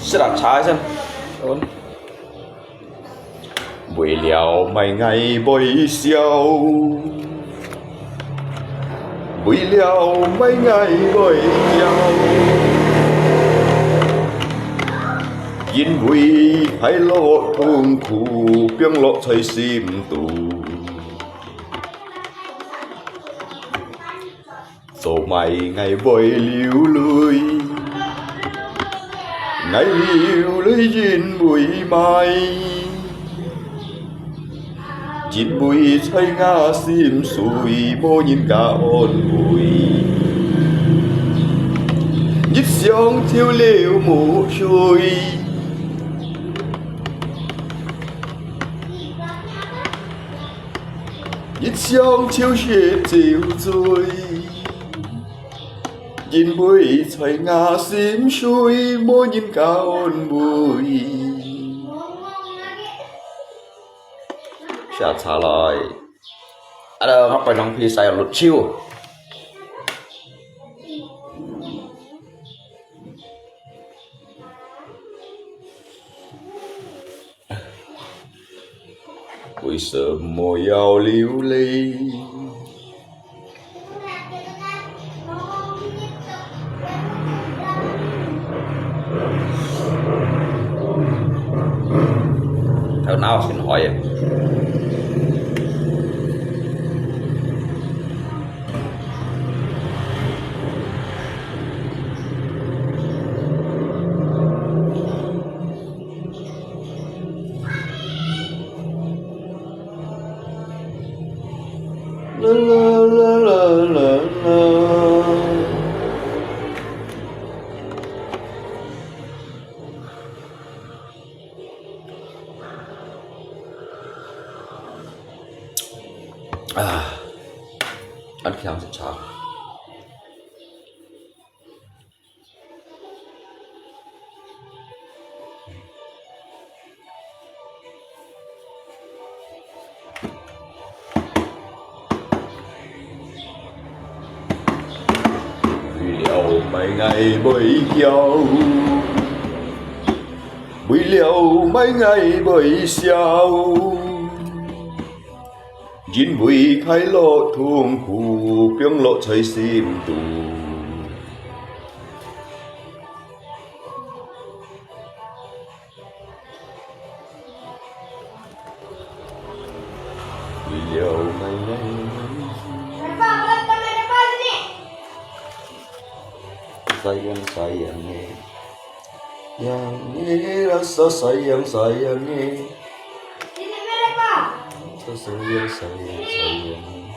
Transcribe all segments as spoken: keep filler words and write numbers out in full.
Sila chai sen. Ôn. Vì了mày ngày bơi siêu. Vì了mày ngày bơi siêu. 因為快樂痛苦，放落在心肚。 做麼个𠊎會流淚？𠊎流淚因為麼个？因為在吾心碎，無人家安慰。一想就流目水。 一想就係酒醉，因為在吾心碎，無人家安慰。寫下來。啊，𠊎拜堂比賽有luật手。 為什麼要流淚？頭腦先壞啊！ 啦啦啦啦啦啦。啊，恁強是茶。 為了麼个𠊎會噭？為了麼个𠊎會愁？ 因為快樂痛苦，放落在心肚。為了麼个𠊎會愁？ Sayang, sayang eh. Yang eh, rasa sayang, sayang eh. Rasa sayang, sayang, sayang eh.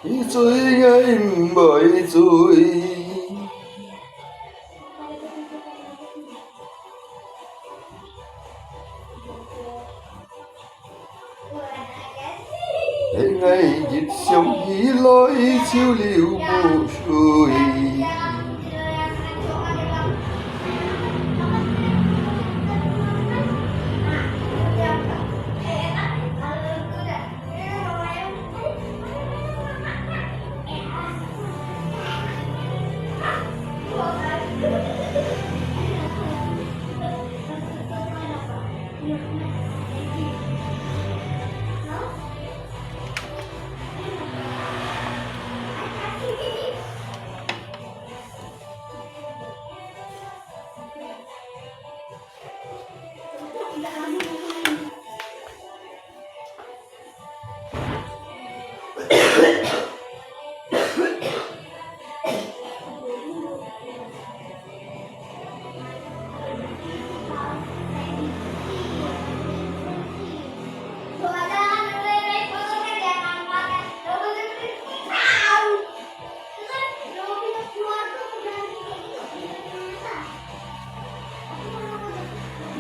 你醉，𠊎毋會醉。 係𠊎一想起來就流目水。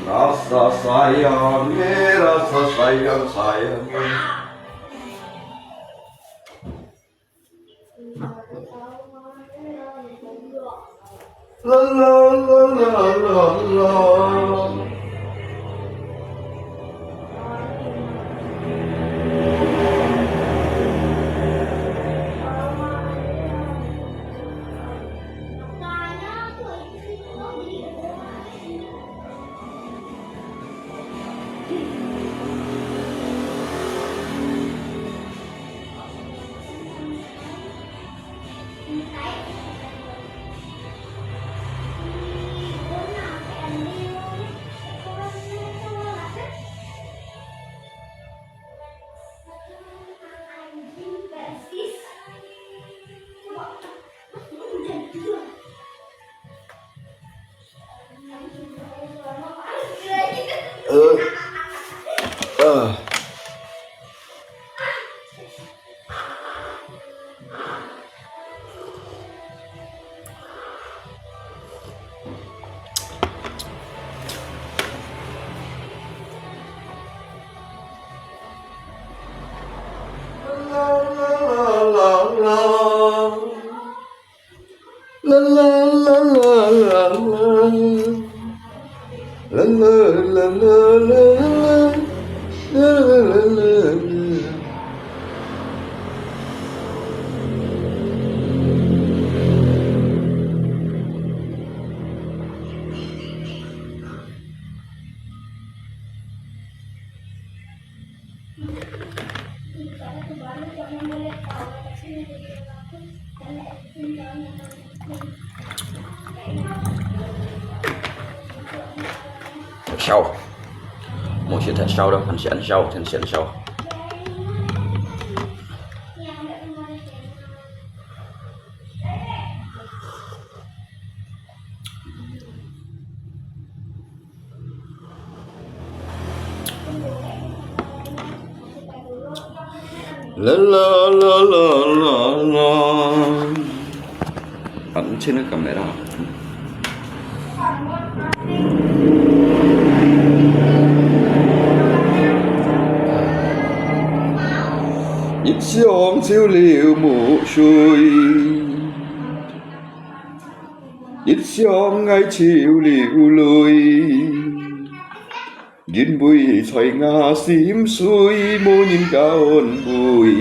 Rasa sayang, eh, rasa sayang, sayang, eh. La, la, la, la, la, la. Sâu. Mùi sẽ thật sâu đâu, thành sẽ ăn sâu, thành sẽ ăn sâu. La la la la la la. Bạn trên cái camera. Ít sóng chiếu liu mù suy. Ít sóng ngai chiếu liu lui. Yên vui在ngã sim sui, mô nhìn cả ôn vui.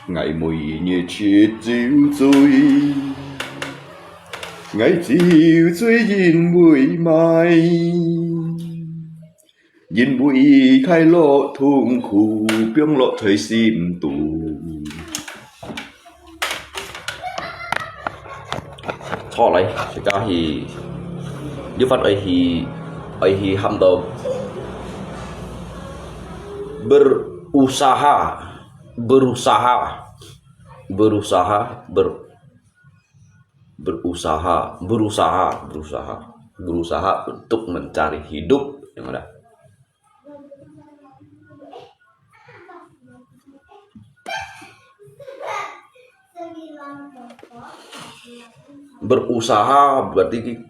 Ngai mùi nhiệt chết chiếu chui. Ngai chiếu chui yên vui mai. Yên vui khai lọ thùng khu, piong lọ thời sim tù. Chọn này, sẽ cả hi, như phát ấy hi, ấy hi hâm đầu. Berusaha, berusaha, berusaha, ber, berusaha, berusaha, berusaha, berusaha untuk mencari hidup, yang ada. Berusaha berarti ki-,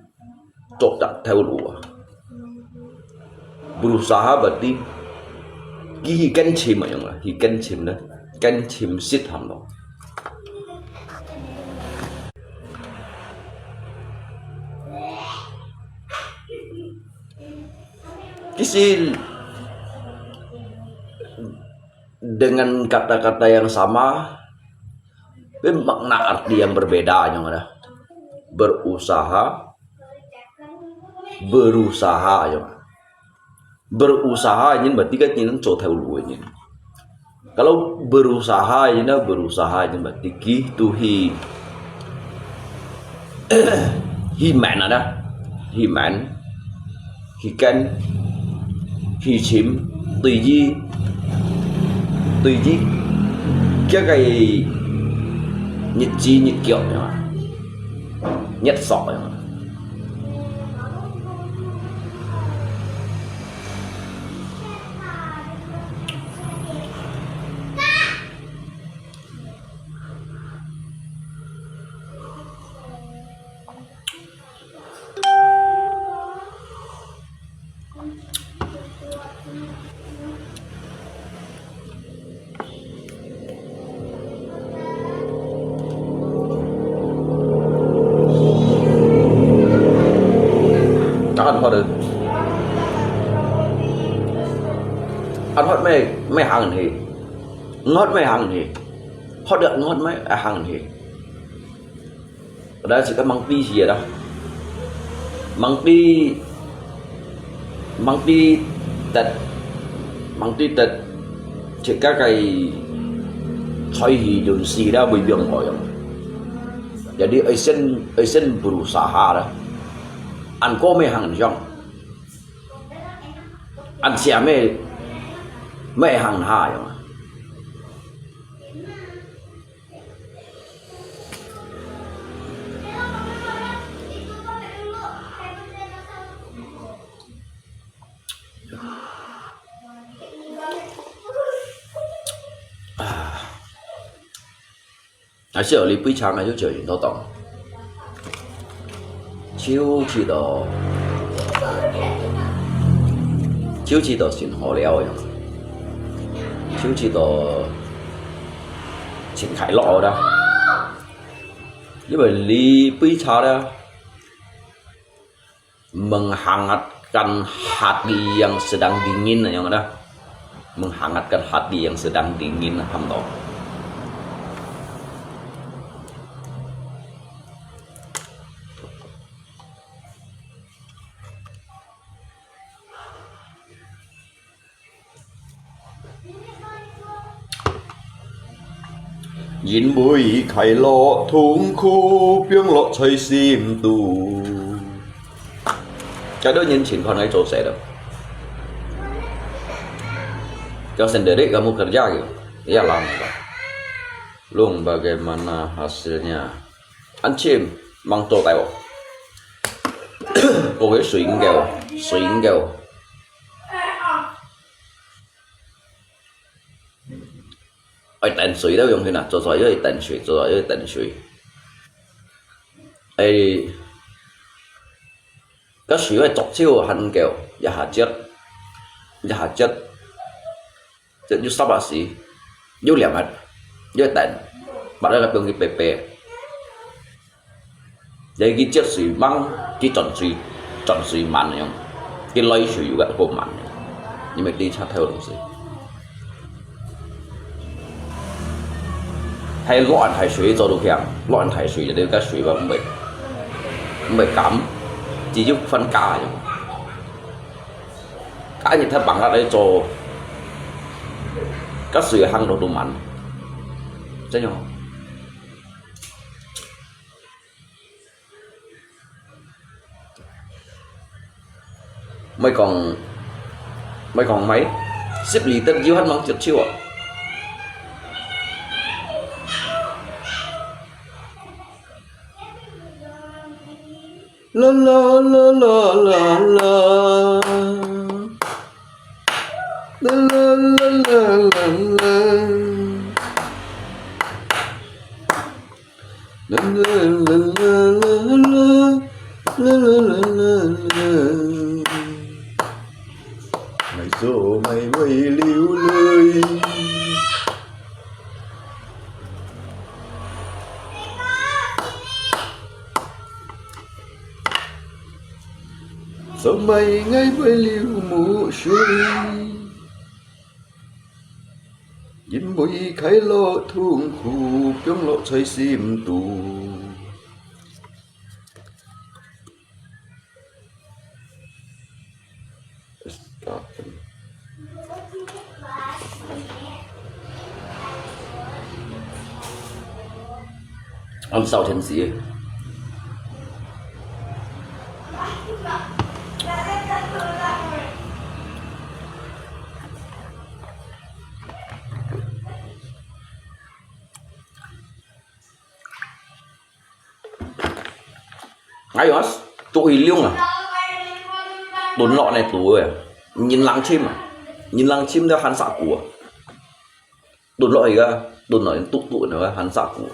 cok tak tahu lu ah. Berusaha berarti ki hi ken chim ah yang lah, hi ken chim lah, ken chim sit ham lo. Kisil dengan kata-kata yang sama, tapi makna arti yang berbeda yang ada. Berusaha, berusaha yang. Berusaha ini berarti kan ini coba dulu ini. Kalau berusaha, ina berusaha, ina mah tiki tu hi, hi man ada, hi man, hi kan, hi chim, tui yi, tui yi, kia kai nhất trí nhất腳ya, nhất索ya. Tahan hot eh. An hot meh, meh hang hi. Ngot meh hang hi. Hot dak ngot meh hang hi. Pada sika mangpi sia dah. Mangpi, mangpi tet, mangpi tet, sika kai choi hi dun si dah bui biang ko yang. Jadi ai sen, ai sen berusaha dah. An ko meh hang yang. An sia meh, meh hang ha yang.啊，還係有你杯茶，𠊎就酒飲到當。手指到，手指到真好了樣，手指到 Chính Thái Lọ đó. Như vậy lý pui cha đó. Menghangatkan hati yang sedang dingin, yang ada. Menghangatkan hati yang sedang dingin, ham to. Cái đó nhân情況係做事咯。Cho sendiri kamu kerja gitu. Iya lah. Lung bagaimana hasilnya? Anh Chim, mang tô tay. Cô ấy suyến kẹo, suyến kẹo. Ai tàn suy đó, dùng thế nào? Cho giỏi với tàn suy, cho giỏi với tàn suy. Ai, cái suy ấy chọc chiêu hẳn kẹo, ya hạt chết, ya hạt chết. Chết yú sắp bác sĩ, yú liệm hạt, yú tàn, bắt đầu là病cái bê bê. Jadi cái chết suy măng, cái chọn suy, chọn suy mặn nhung, cái lấy suy yú gạt cô mặn nhung. Nhưng mà đi cha theo đồng suy. Hay loạn thải suy cho đủ khéng, loạn thải suy để cái suy mà không bị, không bị cắm, chỉ giúp phân cả nhung. Cái gì thằng bằng ra đấy cho, cái suy hăng đồ đủ mặn. Chứ nhung. Mày còn, mày còn mấy? Xếp lì tên Diêu Hán Măng Triệt Chiêu à? La la la la la la. La la la la la la. La la la la la la. La la la la la. Mày số mày mày liu lười. Số mày ngay mày liu mũ suy. 因為快樂痛苦放落在心肚。很少天時。哎呀，都一零啊，蹲落來都啊，人冷清啊，人冷清都喊啥苦啊。 蹲落去个，蹲落去，笃笃个，還煞苦。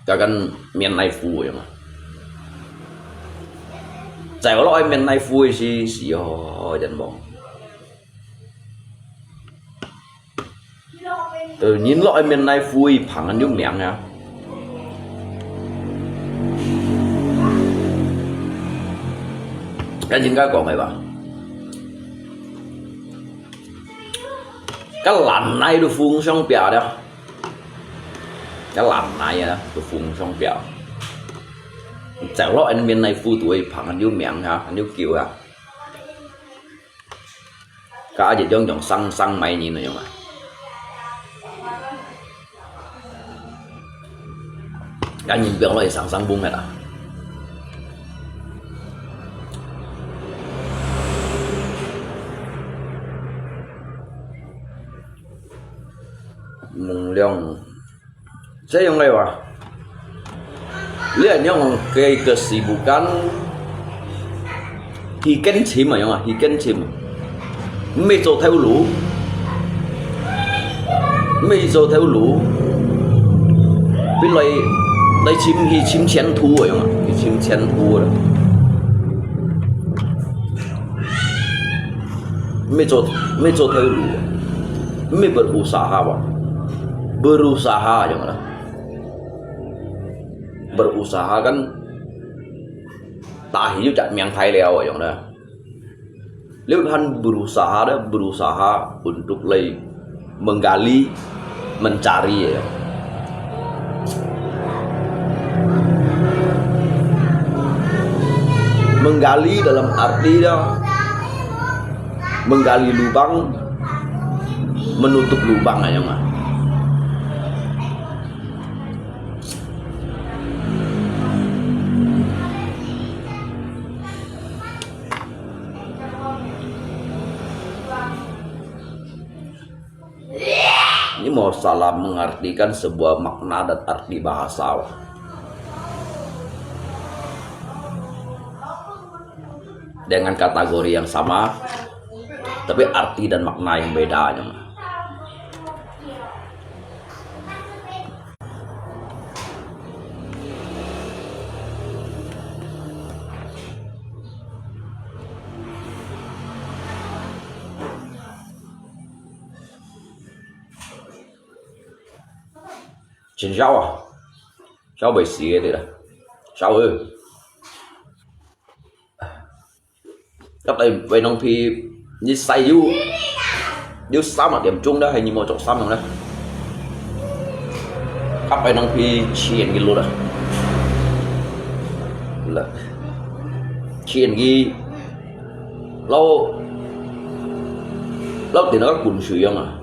該間免來苦个嘛。走落去免來苦个是，是哦，人無。呃，人落去免來苦个，旁人有名啊。該應該講个吧？ 該難耐都風向表了，該難耐啊，都風向表。走落人面來福都會旁，很有名啊，很有救啊。該一樣用上上買人个樣啊。 該人變來上上風个啦。能量，這樣个話，你恁樣个kesibukan， 去見尋啊，樣啊，去見尋。毋係做頭路，毋係做頭路，變來，來尋，去尋前途啊，樣啊，去尋前途啦。毋係做，毋係做頭路，毋係berusaha吧，berusaha樣啊，berusaha kan 打起就隻名牌了，樣呢。你看berusaha呢，berusaha untuk來menggali, mencari ya. Menggali dalam arti dia menggali lubang, menutup lubang aja mah. 你 mau salah mengartikan sebuah makna dan arti bahasa. Dengan kategori yang sama, tapi arti dan makna yang beda aja mah. 真燒啊！燒袂死个對啦，燒去。 Kap tay way nang phi，你晒有，有三啊點鐘咧，係你無著衫樣咧？Kap tay nang phi七元幾落啊？啦，七元幾，摎，摎電腦滾水樣啊，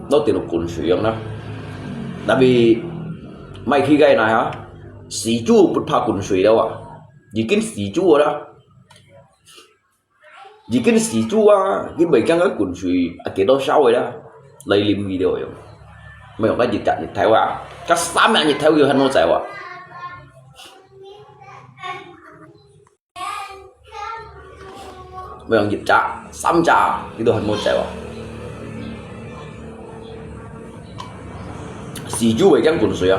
摎電腦滾水樣啦。Tapi，買去該哪哈？四柱不怕滾水了啊，已經四柱了啦。 已經四柱啊，佢袂驚該滾水啊，幾多燒个啦，來淋佢了用。無用該日日日頭啊，該三日日頭佢還無走啊。無用一隻、三隻，佢都還無走啊。 四柱會驚滾水啊！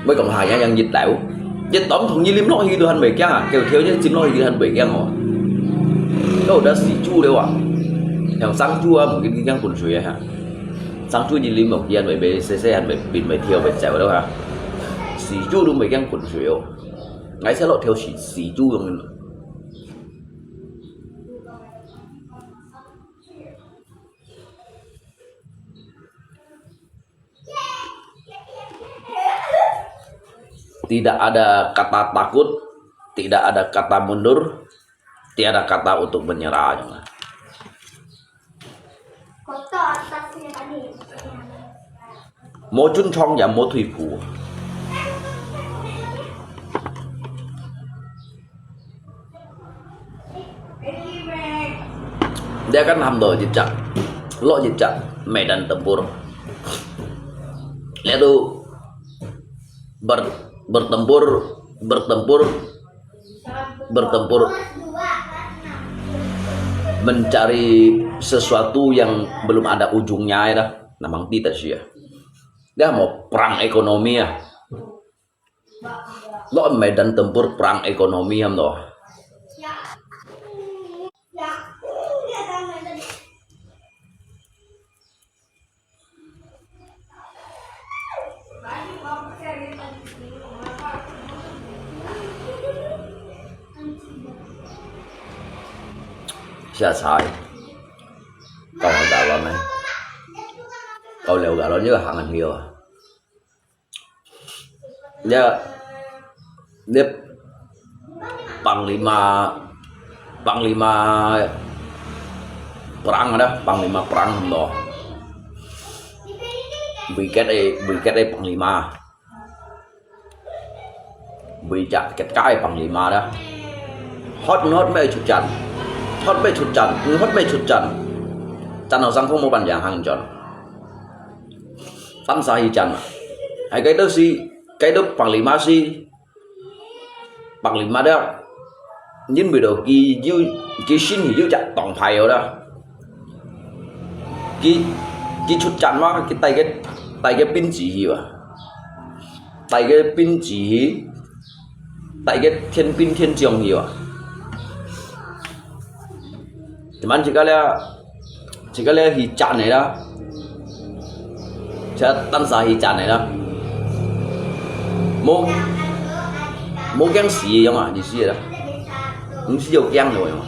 毋好講下，樣樣一流，一當同你淋落去都還袂驚啊，九條一浸落去都還袂驚哦。都有得四柱了啊，像三柱啊，毋驚驚滾水啊哈。三柱一淋落去，還袂，袂細細，還袂變，袂跳，袂走了哈。四柱都袂驚滾水哦，𠊎先落條四，四柱用。 Tidak ada kata takut, tidak ada kata mundur, tiada kata untuk menyerah. 無準創也無退步。Dia kan ham do jejak, lo jejak Medan Tempur. Dia tu ber, bertempur, bertempur, bertempur mencari sesuatu yang belum ada ujungnya ya dah. Namang tidak sih ya. Dia mau perang ekonomi ya. Lo Medan Tempur perang ekonomi ham to. 下菜，到下galon呢，到了galon又行很远啊。 Nya, nya panglima, panglima perang ada, panglima perang to. Briket e, briket e panglima. Briket ketka e panglima ada. Hot hot me chuchan. Hot me chuchan, hot me chuchan. Chan sang không một bạn yang hang chon. Tan sa hi chan. Hai cái đó si, cái đó panglima si. Panglima đó. Nhìn bây giờ ki yu, ki sin hi yu chặt tổng phái đó. Ki, ki chuchan mà, ki tai cái, tai cái pin chỉ hi ba. Tai cái pin chỉ hi. Tai cái thiên pin thiên trường hi ba. Teman jika le, jika le hi chan ne la. Cha tan sa hi chan ne la. Mo, mo kiang si yong a, ni si la. Ni si yo kiang lo yong.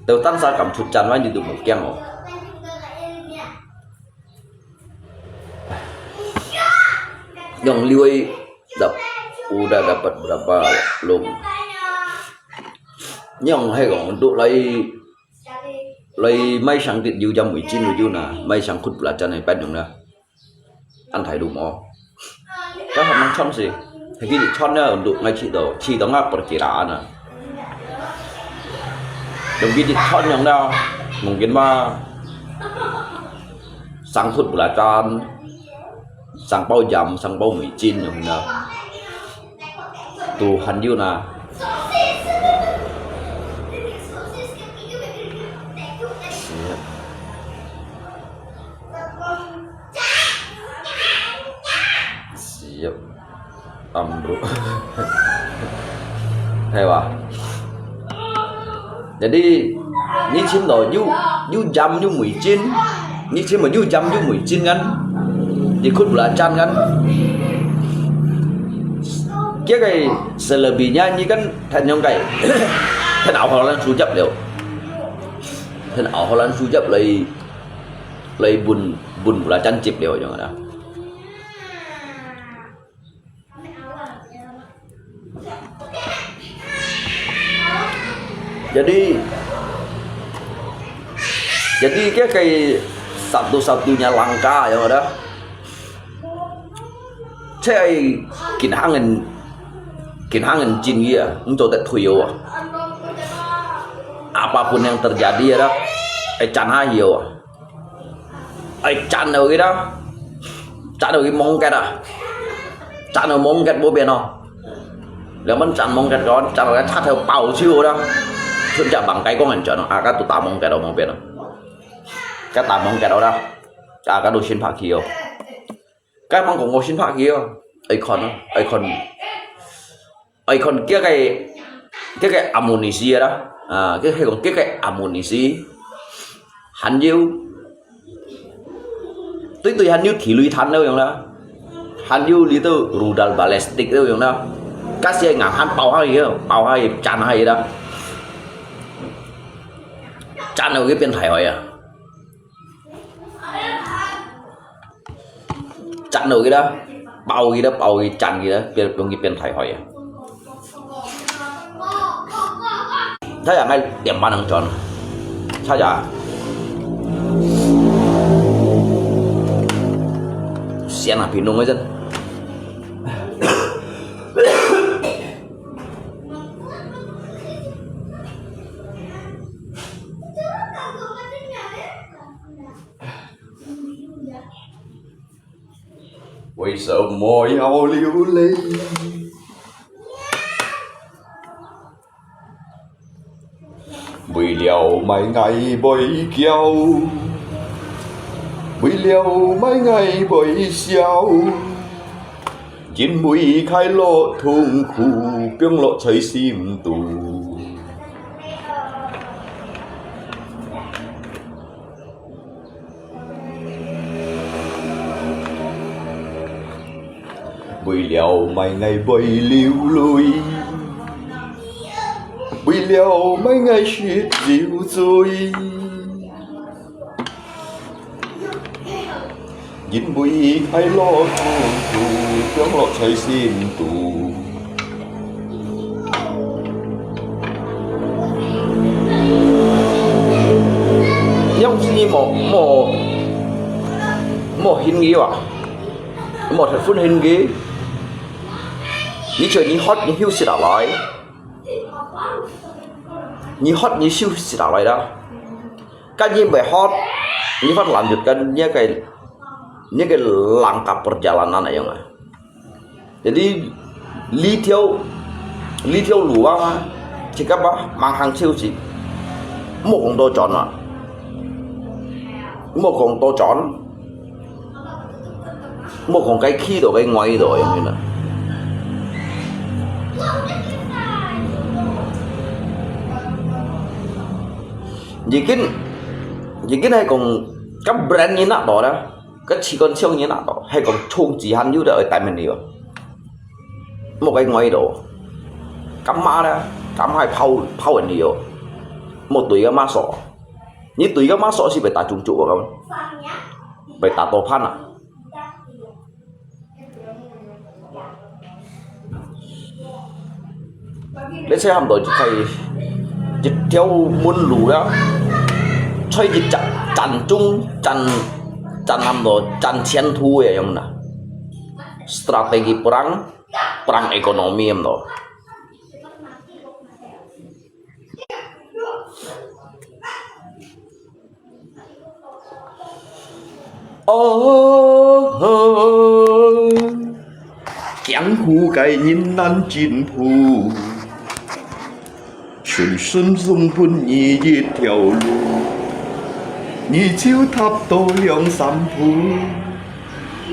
Teu tan sa kam chuchan wa ni tu mo kiang lo. Yong liu e dap, udah dapat berapa lom. Yong hai kong tu lai, lai mai sang tit yu jam wi chin yu na, mai sang khut belacan hai pan yong na. An thai lu mo. Ka ham mang chon si. Hai ki chon na untuk ngai chi do, chi do nga perkiraan na. Dong ki chon yong na, mungkin ma. Sang khut belacan. Sang pau jam, sang pau mui chin yong na. Tuhan yu na. Siap. Siap. Ambruk. Hai ba. Jadi, ni chin lo, yu, yu jam yu mui chin. Ni chin ma yu jam yu mui chin kan. Ni khut belacan kan. Kia cái selebihnya ni kan than yong cái. Than au holan su jap liu. Than au holan su jap lai, lai bun, bun belacan chip liu yong ada. Jadi, jadi kia cái satu-satunya langkah yong ada. Cai kinhangan, kinhangan jin ya, untuk tak tuyul. Apapun yang terjadi ada, eh, chan ha yo. Ai, chan au ki da. Chan au ki mông ket a. Chan au mông ket bố biên o. Leo mơn chan mông ket kon, chan au cái thắt theo pau chiu da. Chun chả bằng cái con anh chọn, à, cái tụ ta mông ket đâu mông biên o. Cái ta mông ket đâu da. À, cái đồ xin phạt kìa. Cái mông cũng có xin phạt kìa. Ai con, ai con. Ai con kia cái, kia cái amunisi đó. À, cái hay còn kia cái amunisi. Hàn diu. Tui tui hàn diu thì lui than đâu yong đó. Hàn diu li tu rudal ballistic đâu yong đó. Cái xe ngã hàn pau hai yong, pau hai, chan hai đó. Chan đâu cái bên thái hỏi à. Chặn được cái đó, bao cái đó, bao cái chặn cái đó, biết, biết cái bên thái hỏi à. Thái à, ngay tiệm bán hàng tròn. Thái à. 先啊，評論个先。為什麼要流淚？ 為了麼个𠊎會噭，為了麼个𠊎會笑，因為快樂痛苦放落在心肚。 為了麼个𠊎會流淚，為了麼个𠊎會食酒醉，因為快樂痛苦放落在心肚。 樣子你無，無，無興趣啊？無十分興趣？你就你渴，你休息下來。你渴，你休息下來啦。 Kan你會渴，你還lanjutkan你个，你个langkah perjalanan ayong啊。Jadi，這條，這條路啊，cakap啊，慢行少息，莫講到轉啊，莫講到轉。 莫講該企到該歪到樣个啦。已經，已經係講，該brand你拿到啦，該機關槍你拿到，係講銃子還有得愛帶門你哦。莫該歪到，敢罵啦，敢係炮，炮人你哦，莫對个罵手。 你對个嘛，所以被打中足啊，被打到怕啊。你睇下，毋到一條，一條門路啊，在一隻戰中，戰，戰，差毋多戰前途个樣啦。Strategi perang, perang ekonomi，毋到。 哦，艱苦个人難進步，隨順送分你一條路，你就踏到兩三步，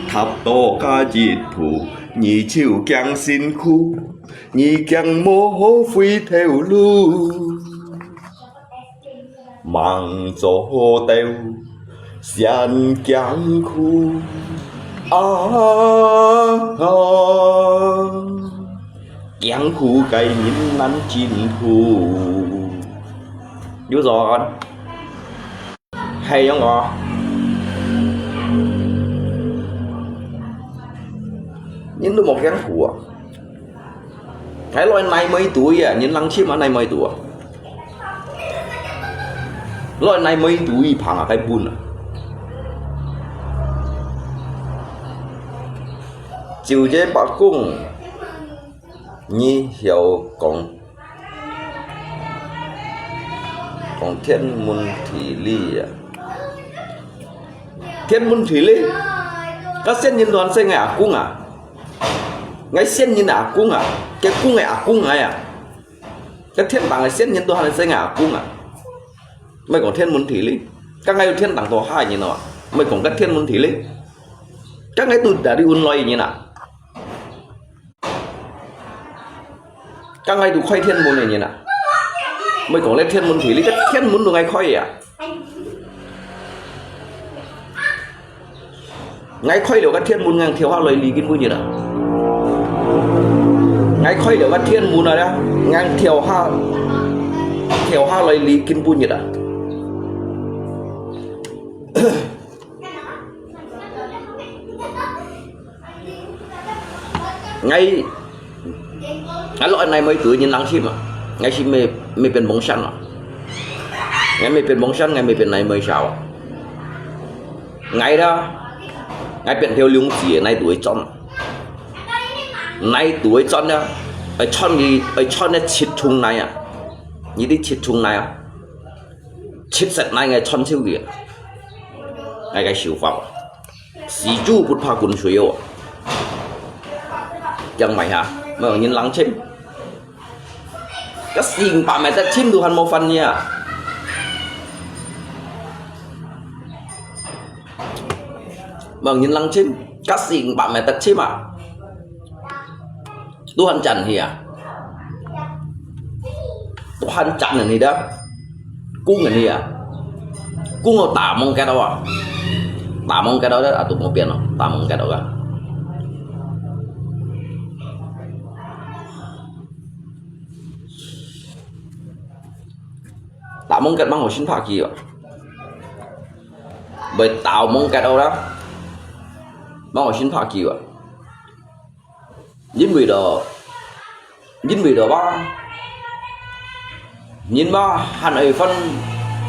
踏到加一步，你就驚辛苦，你驚無好回頭路。 吂做得先艱苦啊，艱苦个人難進步。有做啊？係樣啊？人都無艱苦啊？ 係來泥尾堆啊，人冷清啊，泥尾堆啊。來泥尾堆棚啊，該分啊。就這把弓，你曉講，講天文地理啊。天文地理，該先人段生个阿公啊。 𠊎先人阿公啊，該公个阿公𠊎啊，該天頂个先人都還係𠊎阿公啊。莫講天文地理，該𠊎有天頂到下个人哦，莫講該天文地理，該𠊎都哪裡運來个人啊？ 該𠊎都開天門个人啊，莫講這天門地理，該天門都𠊎開个啊。𠊎開了該天門，𠊎跳下來離今晡日啊。𠊎開了該天門啊，𠊎跳下，跳下來離今晡日啊。 𠊎，𠊎落泥尾堆人冷清嘛，𠊎係未，未變風扇嘛。𠊎未變風扇，𠊎未變泥尾燒。𠊎啦，愛變條龍子个，哪位會轉？哪位會轉呢？愛轉去，愛轉个七重哪啊？你知七重哪啊？七色哪个轉手去啊？愛个手法啊！死豬不怕滾水哦。這樣買下，無人冷清。 該四五百米得簽都還無份呢啊！無人冷清，該四五百米得簽啊！都還賺去啊！都還賺人去的，供人去啊！供我打蒙該到啊！打蒙該到的啊，都無變咯，打蒙該到啊！ 打蒙該吂好心拍佢哦，會打蒙該到啦，吂好心拍佢哦。因為咯，因為咯吧，人嘛還愛翻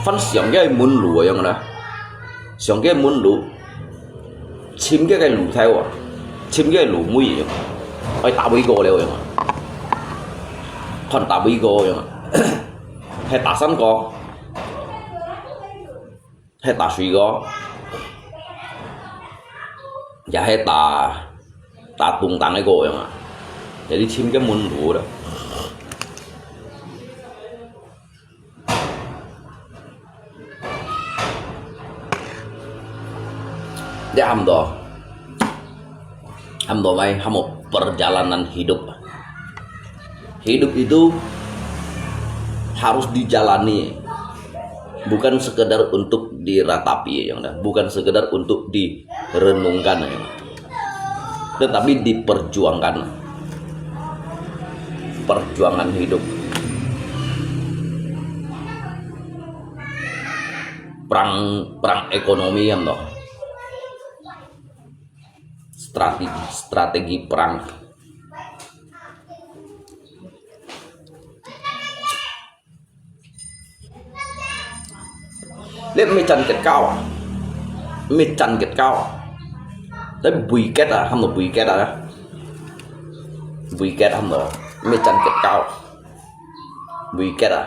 翻上个門路个樣啦，上个門路。 尋該个路頭啊，尋該个路尾啊，愛打尾過了樣啊，看打尾過樣啊，係打山過，係打水過，也係打打東東个過樣啊，這係尋个門路了。 Dia hamdo, hamdo mai hamo perjalanan hidup. Hidup itu harus dijalani, bukan sekedar untuk diratapi, yang dah, bukan sekedar untuk direnungkan, yang. Tetapi diperjuangkan. Perjuangan hidup. Perang, perang ekonomi kan toh. Strategi, strategi perang. Lihat mie chan ket kau. Mie chan ket kau. Tapi bui ket ah, ham lo bui ket ah. Bui ket ham lo. Mie chan ket kau. Bui ket ah.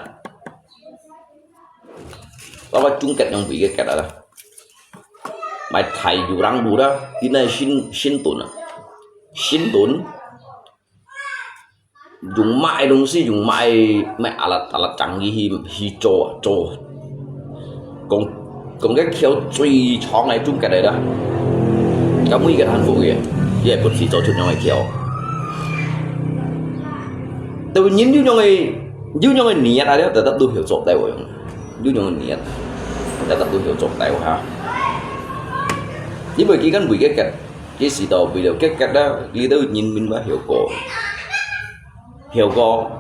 Apa chung ket yang bui ket ah. Mai thai yu rang bu da. Ina shin, shin tun ah. Shin tun. Dùng mại東西，用mại mại alat alat canggih hi hi做做。講講个橋最長个中間个啦，到每个幸福个，也不是做出樣个橋。但係人有樣个有樣个年啊，你得得都曉做得用，有樣个年，得得都曉做得哈。你袂記緊每个个。 其實都為了解決啦，你兜人民嘛曉過，曉過，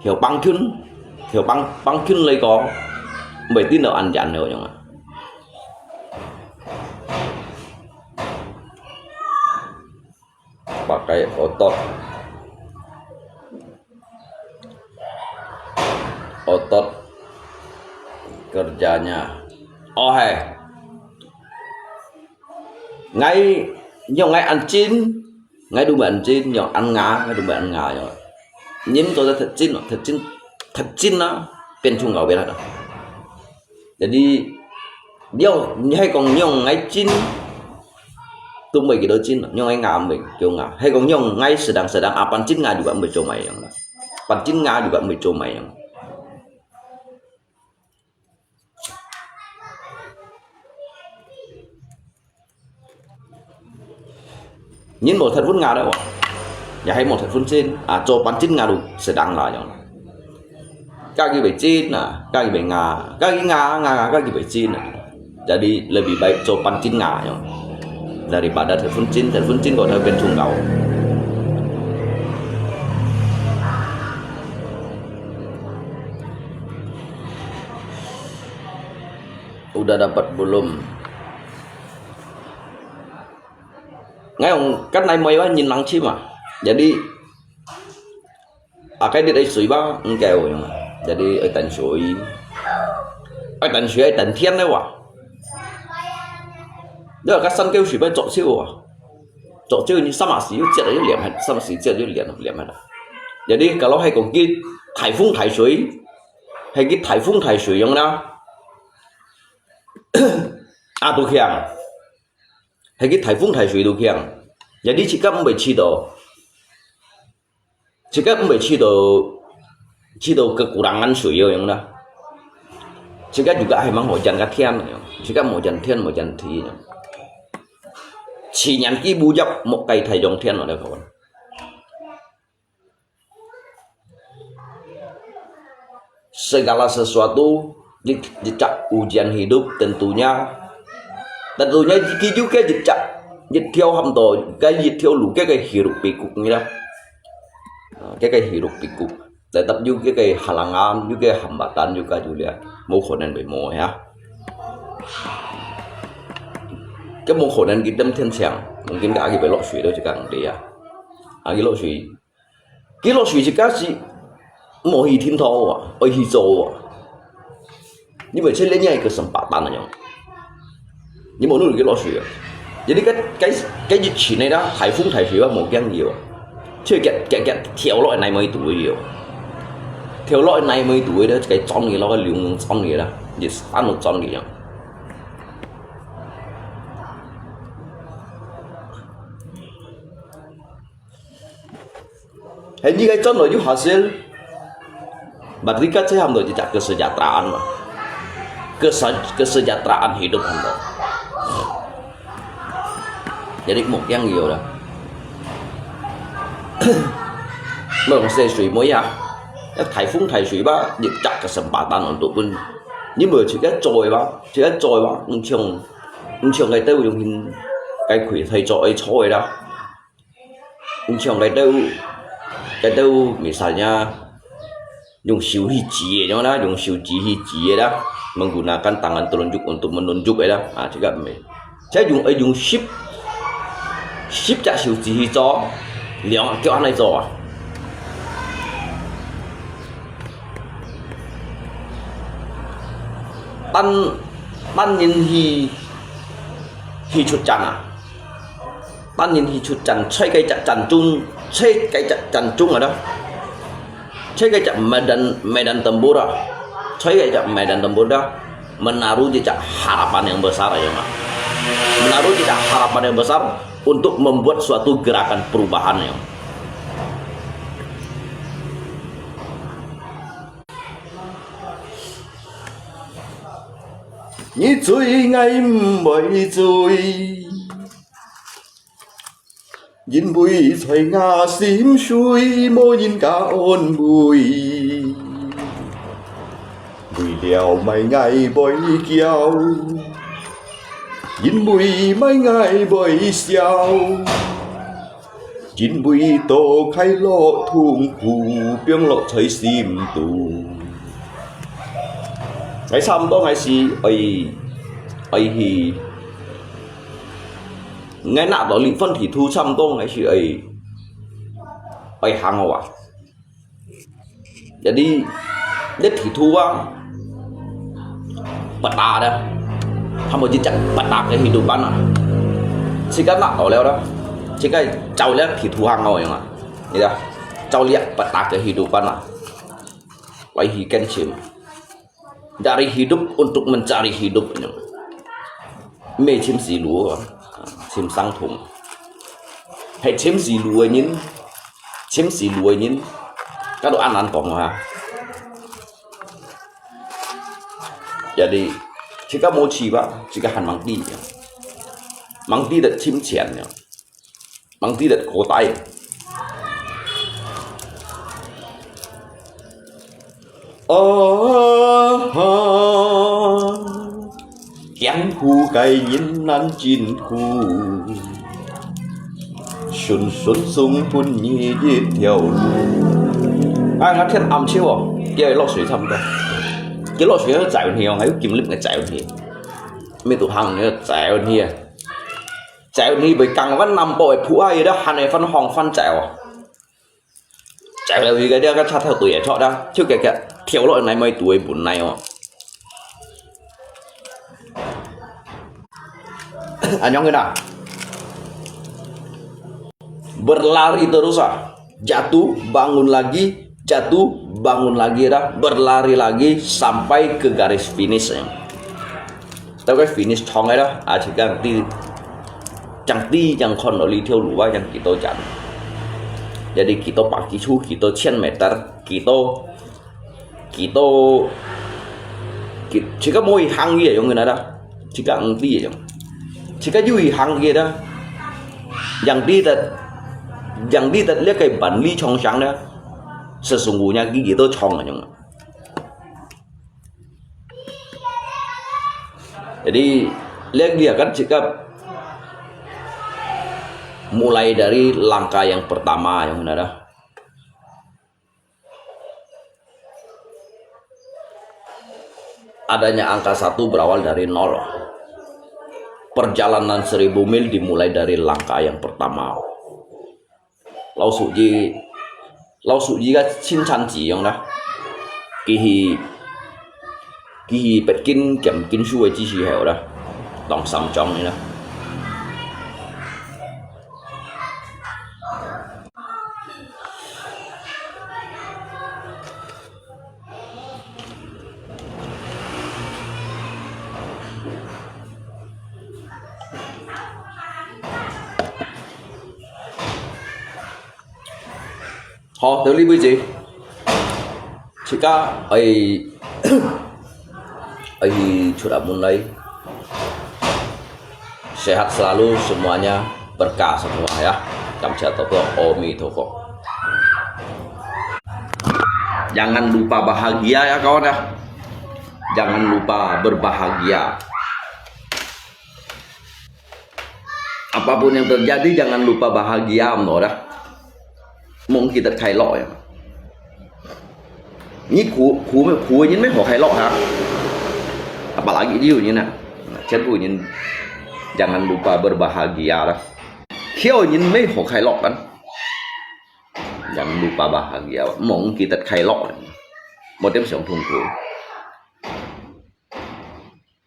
曉幫襯，曉幫幫襯來過，袂定到安全了樣啊。Pakai otot. Otot kerjanya. Oh hai. Ngai, nyong ngai ăn chín, ngai đúng ăn chín, nyong ăn ngà, ngai đúng ăn ngà nyong. Nhìn cho thật chín, thật chín, thật chín nó, 變成牛逼了。Jadi, nyong, hay còn nyong ngai chín, tu mày cái đó chín, nyong ngai ngà mày kêu ngà. Hay còn nyong ngai sedang-sedang, à, pan chín ngà juga mày cho mày yang. Pan chín ngà juga mày cho mày yang. Nhìn một thật vun ngà đó, ya hay một thật vun chín, à, cho pan chín ngà đủ sedang lah yang. Kaki bai chín ah, kaki bai ngà, kaki ngà ngà, kaki bai chín ah. Jadi lebih baik cho pan chín ngà yang daripada thật vun chín, thật vun chín có thể 變成牛。Udah dapat belum? Ngai ong kan nai moi wa nyin lang chim ah. Jadi akai dit ai sui ba ngkeu yang. Jadi ai tan sui. Ai tan sui ai tan thian le wa. 你話該山溝水要捉走啊，捉走你三下時又接又連下，三下時接又連連下啦。Jadi kalau係講佢颱風颱水，係佢颱風颱水樣啦，啊都強，係佢颱風颱水都強。Jadi自家毋會試到。自家毋會試到，試到kekurangan水樣啦。自家juga係吂好jangan个天樣，自家無jangan天無jangan地樣。自然佢無入莫計大上天落來講。Segala sesuatu，一一隻ujian hidup tentunya，tentunya佢有个一隻一條喊到，个一條路，个个hiruk pikuk呢啦。啊，个个hiruk pikuk，tetap有个个halangan，有个hambatan，有个有了，無可能會無呀。个無可能佢等天晴，mungkin个阿佢會落水到自家地啊，阿佢落水。 佢落水自家係無去停到啊，愛去做啊。你會出現一個sempatan樣，你無努力佢落水啊。Jadi該該該一群个啦，颱風颱水啊，無驚佢啊，就夾夾夾跳落來泥尾肚个啊，跳落來泥尾肚个咧，就係鑽佢咯，个龍鑽佢啦，也係安到鑽佢樣。 Hanya kaya contoh juga hasil，mereka saya hamdo jejak kesejahteraan mah. Kese kesejahteraan hidup hamdo. Jadi mungkin gitu lah. Mungkin saya sui mo ya. 颱風颱水吧，一隻kesempatan untuk pun。你無自家做个吧，自家做个吧，毋像毋像該兜用該開太做愛做个啦。 你像該兜，該兜misalnya用手去指个樣啦，用手指去指个啦，menggunakan tangan telunjuk untuk menunjuk个啦，啊，這个毋係。這用愛用十十隻手指去做，兩隻腳安尼做啊。單單人去去出戰啊！ 單人去出戰，在該隻戰中，在該隻戰中啊，在該隻medan medan tempur啊，在該隻medan tempur啊，menaruh jejak harapan yang besar ya mak，menaruh jejak harapan yang besar untuk membuat suatu gerakan perubahan ya。 你追𠊎毋會追，因為在𠊎心水無人家安慰。為了麼个𠊎會噭，因為麼个𠊎會笑。 因為到快樂痛苦放落在心肚。𠊎差毋多𠊎係愛愛去，𠊎拿到這份地圖差毋多𠊎係愛愛行个哇。 Jadi，這地圖啊，peta个，他們就講peta kehidupan啊。自家拿到了啦，自家照這地圖行个樣啊，你看，照這peta kehidupan啊，來去跟尋。 Dari hidup untuk mencari hidup，毋係尋死路啊，尋生存。係尋死路个人，尋死路个人，該都恁難講啊。Jadi，自家無試吧，自家還吂知呢，吂知得尋錢呢。 吂知得古代。啊哈，艱苦个人難真苦，順順送分你一條路。哎，𠊎天暗秋哦，佢愛落水差毋多。佢落水愛走去哦，還有金粒个走去，乜都行个走去啊。 走你會講，阮南部个鋪下，佢兜還會翻風翻走哦。走落去个，你个車頭對个坐啦，就个个跳落來，莫對个門來哦。Anyong kita. Berlari terus ah. Jatuh, bangun lagi, jatuh, bangun lagi dah. Berlari lagi sampai ke garis finish. Tao cái finish trong dah. Ah, chỉ cần đi, chẳng đi, chẳng còn ở đi theo lũ, chẳng幾多站. Jadi幾多百幾處，幾多千meter，幾多 幾多，幾，自家無去行个用个啦，自家毋知个用，自家有去行个啦，yang知得，yang知得這个萬里長城呢，sesungguhnya幾多長个用。Jadi，這个自家mulai dari langkah yang pertama用个啦。 Adanya angka satu berawal dari nol. Perjalanan seribu mil dimulai dari langkah yang pertama. 老司機，老司機个生產者樣啦，佢去，佢去北京兼經書个之時候啦，當三張个啦。 好，到這為止，自家愛，愛去出遠門來。 Sehat selalu semuanya, berkah semua ya. 感謝多多，阿彌陀佛。Jangan lupa bahagia ya kawan ya. Jangan lupa berbahagia. Apapun yang terjadi, jangan lupa bahagia，毋好啦。莫毋記得快樂呀。你苦，苦，苦个人乜好快樂哈。Apalagi有人啊，全部人，jangan lupa berbahagia啦。巧个人乜好快樂啊。Jangan lupa bahagia，莫毋記得快樂啊。莫點想痛苦。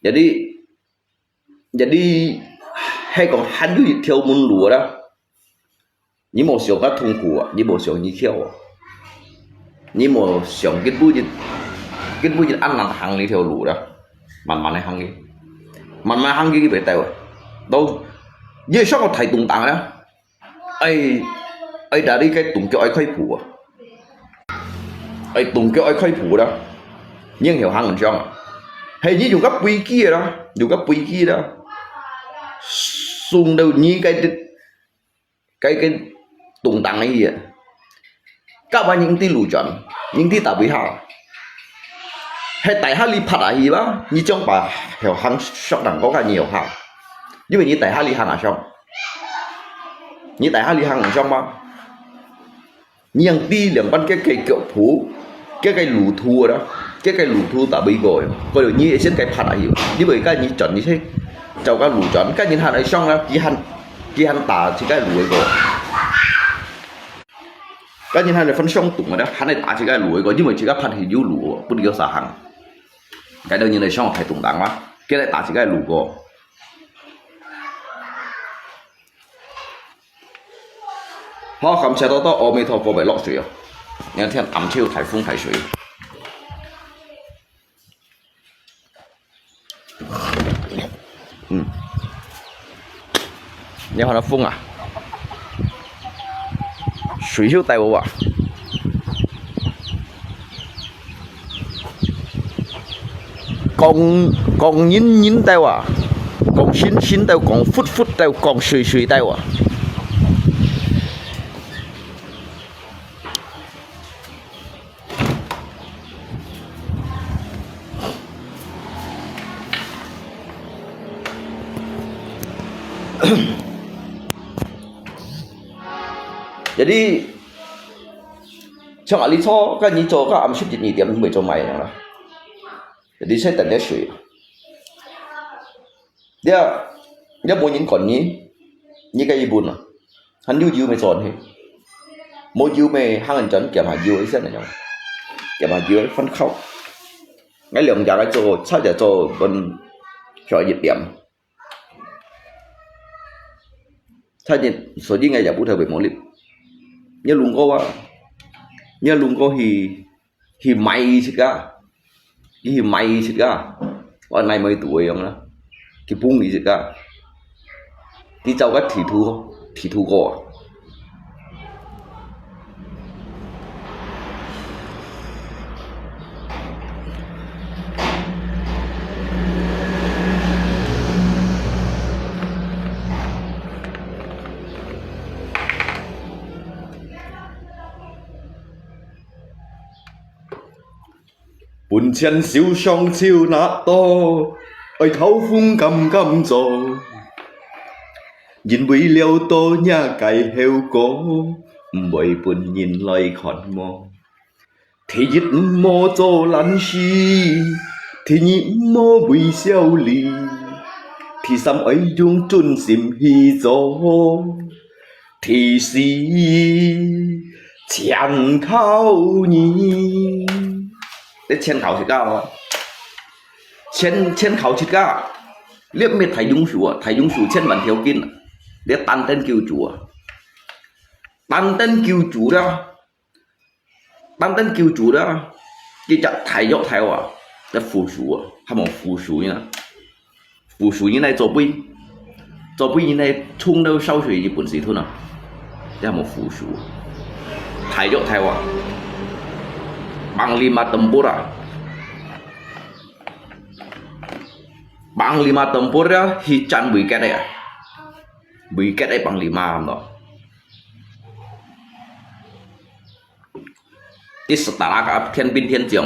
Jadi， Jadi，係講還有一條門路啦。你莫想較痛苦啊，你莫想你巧啊，你莫想根本一，根本一恁難行這條路啦，慢慢个行去，慢慢行去，佢會到啊。到，你會想到大洞頂啦。 愛，愛打你个動腳愛開步啊！愛動腳愛開步啦，然後行毋上啊！係你用个飛機啦，用个飛機啦，送到你个，个，个洞頂去啊！甲板人知路轉，人知打飛下。係大下你拍下去吧，你將把後行上能夠看你有下，因為你大下你行啊上。 你大下你行毋上嘛？你用知兩半个个腳步，个个路途啦，个个路途打飛過个，過了你會先該拍下去，你會該你轉你去，走个路轉，該人還會上啦，佢還，佢還打自家路个過。該人還會分相同个啦，還會打自家路个過，因為自家拍去有路，不能有啥行。該兜人來上海東東嘛，佢來打自家路過。 好，感謝多多，阿彌陀佛，袂落水哦。你看，天暗秋，颱風颱水。嗯，你看那風啊，水就帶我啊。 講，講人人兜啊，講神神兜，講佛佛兜，講誰誰兜啊。Jadi，像阿里坐，該你坐，該暗十一二點，你會做麼个樣啦？ 你才等个水。這，這無人管你，你个一本啊，還有油未轉去，無油未行人轉，減下油一聲那種，減下油分靠。𠊎兩隻个做，差點做分小一點。在你所以个也不特別無力。你弄過啊？你弄過去，去買佢自家，你去買佢自家，我哪買肚个樣啦？去碰佢自家，佢走个地圖，地圖過啊？ 分錢手上就拿刀，愛偷風敢敢做？因為了到若个後果，毋會分人來看無。第一，毋好做懶尸；第二，毋好為小利；第三，愛用真心去做。 第四，全靠你。你全靠自家哦。全，全靠自家。你毋係大勇士啊，大勇士千萬條件啊。你單單救主啊。單單救主了， 單單救主了，佢隻大約大話，這扶手啊，還無扶手呢。扶手呢來做背，做背呢來沖到燒水日本水吞啊，這還無扶手。大約大話，Panglima Tempur啊，Panglima Tempur啊，去戰維吉个啊，維吉个Panglima咯。 佢setara个天兵天將，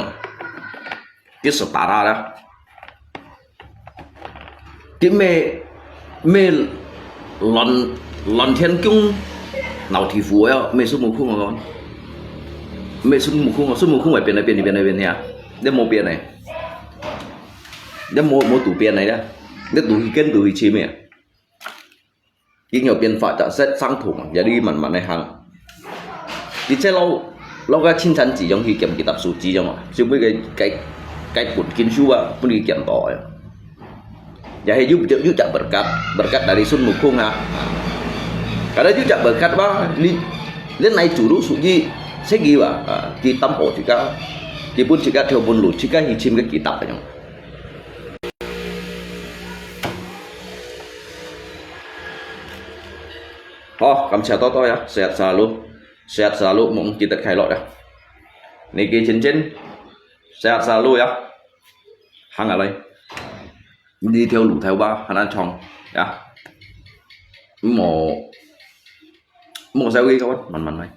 佢setara啦。佢毋係，毋係亂，亂天宮鬧地府个哦，毋係孫悟空个哦。毋係孫悟空个，孫悟空會變來變去，變來變去啊。你無變呢？你無，無拄變呢啦。你拄去跟拄去尋个。 佢有變化，就係相同，也你慢慢來行。而且老，老个青山寺樣去撿幾沓樹枝樣啊，就每个，个，个本經書啊，分佢撿到个。也係有，有，有隻berkat，berkat dari孫悟空啊。Kalau有隻berkat吧，你，你來做到屬於自己吧，啊，佢擔保自家，佢分自家條門路，自家去尋个幾沓樣。 好，感謝多多呀，sehat selalu，sehat selalu，mong kita kailok ya。Niki cincin，sehat selalu ya。行下來，呢條路頭吧，還難唱呀。莫，莫稍微个，慢慢來。